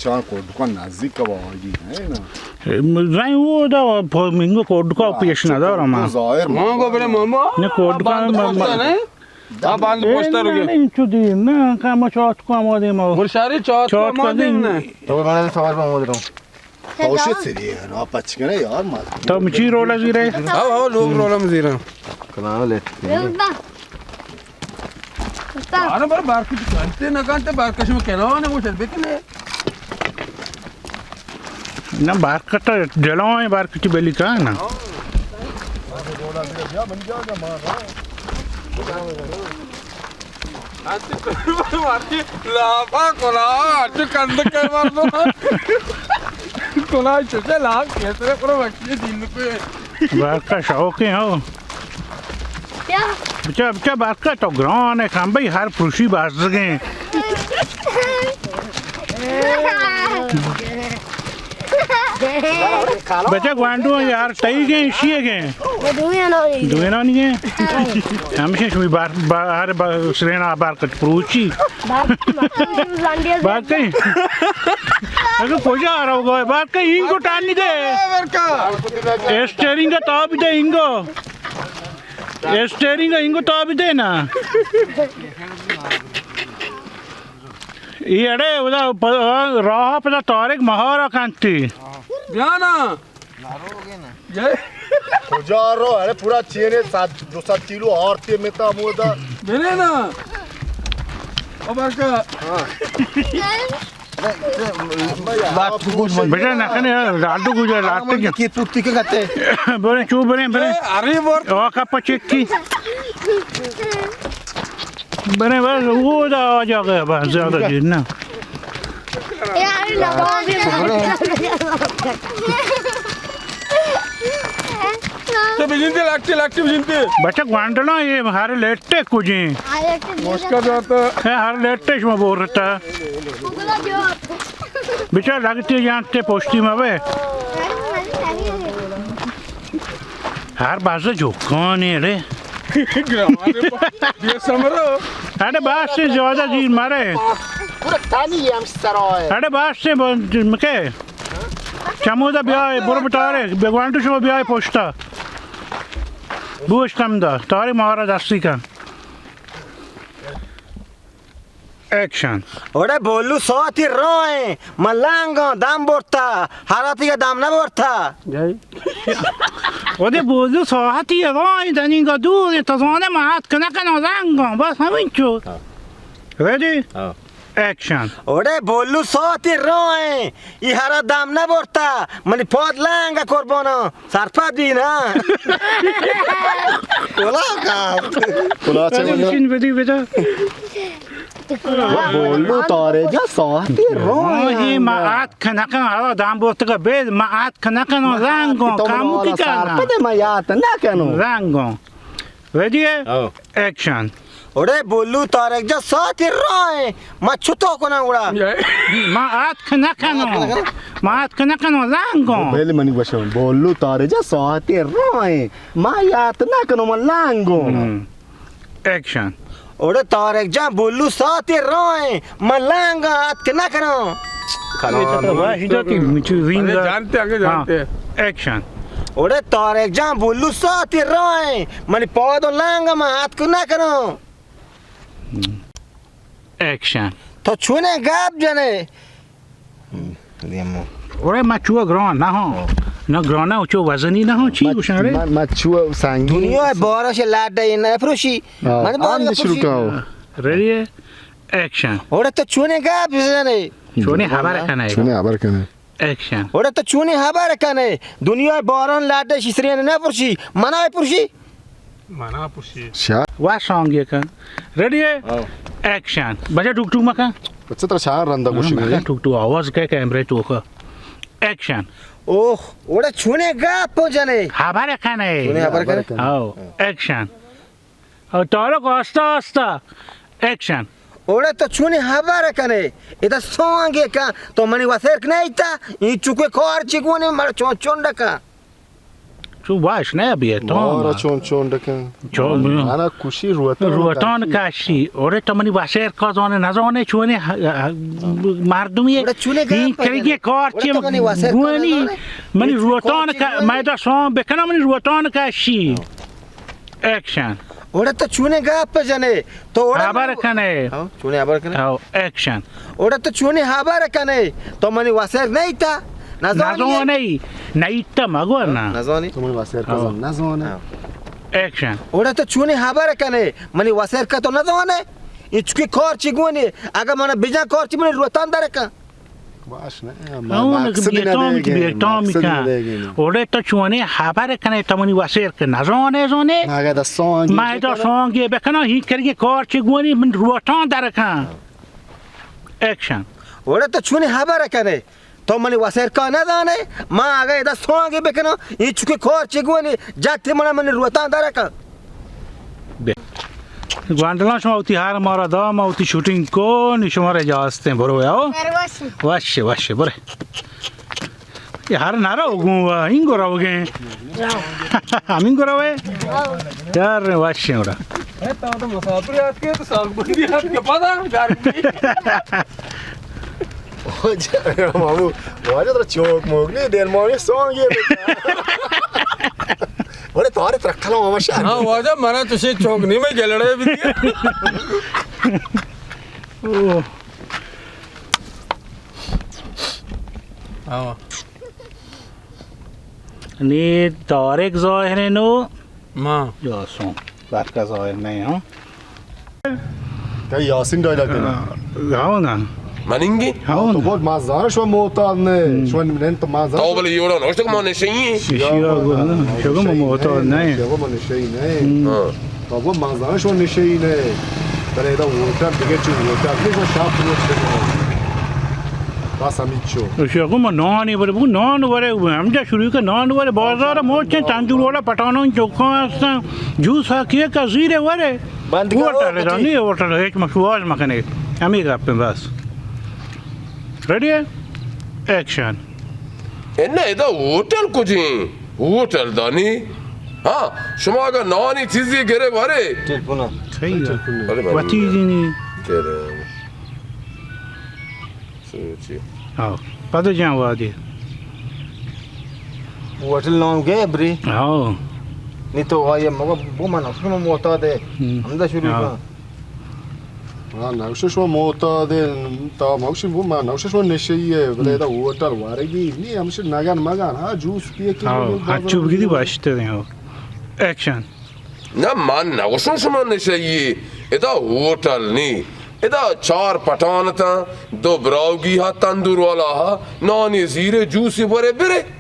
چان کوڈکان نزدیک کا بابا جی، ہے نا؟ زین او دا، پ-، منگو کوڈکا پیش نہ دارم من۔ ظاہر ما گو بلے ماما۔ نہ، کوڈکا بند ما-، ما-، پوستا نہ؟ آ بند اے پوستا نہ، رگے۔ نہ، انچو دیر نہ، کم چات کو آمادے ما۔ گلشاری چات کو چات آمادے کدی؟ نہ۔ تو بنا سوال ما آمادے رہوں۔ تو شت سری ہے نا، پچ کنے یار، مزہ۔ تو مچی رولا زیرے؟ ہاں، ہاں، لوگ رولا مزیرا۔ کنا لیٹ۔ آنا بر بارکش کنتے نہ کنتے، بارکش میں کنا نے وہ چل بکنے۔ نہ، بارکش تو جلوائیں، بارکش بلی کا نا۔ لاپا کلا، اچ کند کے مردم۔ کلا چوچے لاپ کیسے کرو بچے دین پہ۔ بارکا شوقیں ہو۔ بیا۔ بچا، بچا، بارکا تو گران ہے، کم بھائی ہر پروشی بازگیں۔ بچا گوانڈو یار، تئی گیں، شیے گیں؟ وہ دوئیں نانی۔ دوئیں نانی گیں؟ ہمیشہ شوی بار، بار، ہر بار سرینا بار کچ پروچی۔ بار کچ مطلب زنڈیا بار کئی؟ اگر کجا آ رہا ہوگا؟ بار کئی اینگو ٹانی دے۔ اسٹیئرنگ کا تاب دے اینگو۔ اسٹیئرنگ اینگو تاب دے نا۔ اے اڑے ادا پ-، راہ پدا طارق مہارا کنتی۔ بیا نا۔ کجا رو؟ اڑے پورا چینے سات، دو سات کیلو آرتی میتا مودا۔ بنے نا۔ او بارکا۔ ہاں۔ بجا نہ کنے، لاڈو گجا لاتے کیا؟ کی پوتی کے کتے؟ بولے چو بولے، بولے۔ اے، ارے بور۔ او کا پچکی۔ بنے بس، وہ دا آ جا گیا بس، زیادہ دیر نہ۔ تو بجنتے، لگتے، لگتے بجنتے۔ بچہ گوانڈلا، یہ ہر لیٹے کجیں۔ مشکا جاتا۔ ہے، ہر لیٹے شما بورتا۔ بچہ لگتے جانتے پوشتی ما بے۔ ہر بازا جوکانے اڑے۔ گرامانے با-، بے سمرو۔ اڑے باز سے زیادہ دیر مارے۔ پورا تانی ہم سرائے۔ اڑے باز سے ب-، مکے۔ چمودا بیائے، برو بتارے، بگوانڈو شما بیائے پشتا۔ بوش کم دا، تارے مارا دستی کن۔ ایکشن۔ اوڑے بولو ساعتی رائیں، من لانگاں دم برتا، حالاتی کا دم نہ برتا۔ اوڑے بولو ساعتی رائیں، دنینگا دور، تزانے ما ہاتک نہ کناں لانگاں، بس ہمینچو۔ ہاں۔ ریڈی؟ ہاں۔ ایکشن۔ اوڑے بولو ساعتی رائیں، ای ہرا دم نہ برتا، منی پاد لانگا قربانا۔ سرپد بی نا۔ کلا کا۔ کلا چے بندہ؟ بدی بدا۔ بولو تارے جا ساعتی رو۔ ہاں، یہ ما آت کنکن، حالا دام بوتگا بید، ما آت کنکن و رنگوں، تو کامو کی کرنا؟ سرپد ما یات نہ کنو۔ رنگوں۔ ریڈی ہے؟ او۔ ایکشن۔ اوڑے بولو تارک جان ساعتی رائیں، ما چتو کناں گڑا؟ ما آتک نہ کنوں۔ ما آتک نہ کنوں، لانگوں۔ بلے منی گوشم، بولو تارک جان ساعتی رائیں، ما یات نہ کنوں، ما لانگوں۔ ہم۔ ایکشن۔ اوڑے تارک جان بولو ساعتی رائیں، ما لانگاں آتک نہ کنوں۔ واہ، ہی جاتی مچو زین ارے دا۔ جانتے، آگے ہاں۔ جانتے۔ ایکشن۔ اوڑے تارک جان بولو ساعتی رائیں، منی پادوں لانگاں ما آتک نہ کنوں۔ ایکشن۔ تو چونے گپ جنے؟ دیمو۔ اوڑے ما چو گران نہ ہوں۔ نہ گران نہ چو وزنی نہ ہوں، چی ما، گوشن رے؟ ما، ما چو سنگین۔ دنیا بارش لاڈ نہ پروشی۔ ہاں، من بارش ہم پروشی۔ ریڈی ہے؟ ایکشن۔ اوڑے تو چونے گپ جنے؟ چونے خبر کنے؟ چونے خبر کنے؟ ایکشن۔ اوڑے تو چونی خبر کنے؟ دنیا باران لاڈے شیسرین نہ پرشی، منا پرشی؟ منا پرشی۔ شا- وا سانگ یہ کن۔ ریڈی ہے؟ ہاں۔ ایکشن۔ بچہ ٹک ٹک مکن۔ بچہ ترا شاہ رندا گوشی مکن۔ ٹک ٹک آواز کے کیمرے تو کا۔ ایکشن۔ اوہ، اوڑے چونے گپ جنے؟ خبر کنے۔ چونے خبر کنے؟ ہاں۔ ایکشن۔ او تارک آستہ آستہ۔ ایکشن۔ اوڑے تو چونی خبر کنے؟ ادا سانگے کن، تو منی وسیرک نہ ایتا، این چکے کار چی گونے مر چون چون ڈکا۔ چو واش نہ بیت تو مارا ما۔ چون چون ڈکن۔ چو منا کشی روتان روتان کشی۔ کشی۔ اوڑے تو منی وسیر کا زانے نہ زانے چونے ہ-، ہ-، مردمی۔ اوڑے چونے گپ ہین کرگی کار اوڑے چی تو منی وسیر کا گونی۔ نہ زانے۔ منی روتان کا، میں دا سون بکنا منی روتان کشی۔ ایکشن۔ اوڑے تو چونے گپ جنے۔ تو اوڑا ہبر کنے۔ ہاں، چونی ہبر کنے؟ ہاں، ایکشن۔ اوڑا تو چونی ہبر کنے؟ تو منی وسیر نیتا؟ نزانی؟ نزانی۔ نیتا مگو نا۔ نزانی؟ تو منی وسیر کا ہاں۔ زان نزانے۔ ہاں۔ ایکشن۔ اوڑا تو چونی ہبر کنے؟ منی وسیر کا تو نزانے؟ اے چکی کار چی گونی؟ اگا منا بجا کار چی منی روتان در کن۔ باش نہ، ما-، اون مقصد نہ بیتام دیگه، بیتام مقصد نہ کن۔ دیگه۔ اوڑے تو چونے ہبر کنے تو منی وسیر کہ نزانے زانے۔ ما اگه دا سانگی ما دا بکنم۔ سانگی بکنم، ہی کرگی کار چی گونی من روتان در کن۔ ایکشن۔ اوڑے تو چونے ہبر کنے تو منی وسیر کا نزانے۔ ما اگه دا سانگی بکنم، ہی چکی کار چی گونی، جاتی منا منی روتان در کن۔ بے۔ گوانڈلاں شما وتی ہر مارا دا، ما وتی شوٹنگ کو، نی شما را اجازت ہیں، برو آؤ۔ وش، وش، برے۔ یہ ہر نہ رو گوں وا، این گو رو گے۔ ہمین گو روے۔ یار، وش ہیں اورا۔ اے تو تو مسافر یاد کے تو سال بندی یاد کے پتا گھر کی۔ واجہ، مامو، واجہ ترا چوک موک نہیں، دیر مامی سونگ یہ۔ بڑے تارے ترکلو ماما شاہ۔ ہاں، واجہ، منا تو سے چوک نہیں، میں گلڑے بھی دیا۔ اوہ۔ ہاں۔ نی طارق ظاہر ہے نو۔ ما۔ جاسون۔ برکا ظاہر نہیں، ہاں۔ کئی یاسین ڈائلاگ دینا۔ ہاں، ہاں۔ مننگی؟ ہاں۔ تو بول، ما زانو شما معتاد نے۔ ہم۔ شما نن تو ما زانو۔ تو بلے یوڑا نوشتہ کہ ما نشئی ہیں۔ شیشی را گونا۔ شگو ما معتاد نہیں۔ شگو ما نشئی نہیں۔ ہم۔ ہاں۔ تو بول، ما زانو شما نشئی نہیں۔ بلے ادا ہوٹل دیگه چی ہوٹل نہیں، شما شاپ روچ کنو۔ بس ہمیچو۔ شگو ما نانی ورے، بگو نان ورے، ہمجا شروع کا نان ورے، بازار موچیں تندور والا پٹانوں چوکاں ہستاں، جوس ہا کیک زیرے ورے۔ بند کرو ہوٹل ادا کجی؟ نہیں، ہوٹل ہچ مشواز مکنے۔ ہمیں گپ ہیں بس۔ ریڈی ہے؟ ایکشن۔ اے نہ، ادا ہوٹل کجیں؟ ہوٹل دانی؟ ہاں، شما اگا نانی چیزی گرے ورے۔ ٹیلیفون۔ صحیح ہے۔ ارے بھائی۔ وتی دینی۔ تیرے۔ سوچی۔ ہاں، پد جان وادی۔ ہوٹل نام گئے بری؟ ہاں۔ نی تو آئیے مگو بو من اصل میں معتاد ہے۔ ہم۔ ہمدا شروع ہاں۔ کن۔ ہاں، نوشش و معتاد ہے، تا موشی بو من نوشش و نشئی ہے، بلے ہم۔ ادا ہوٹل وارگی نی، ہمشی نگن مگن، ہاں، جوس پیے کہ ہاں، ہچو بگیری باشتر ہیں، ہاں۔ ایکشن۔ نہ، من نگوشوں شما نشئی، ادا ہوٹل نی، ادا چار پٹان تاں، دو براوگی ہا تندور والا ہا، نانی زیرے جوسی برے برے۔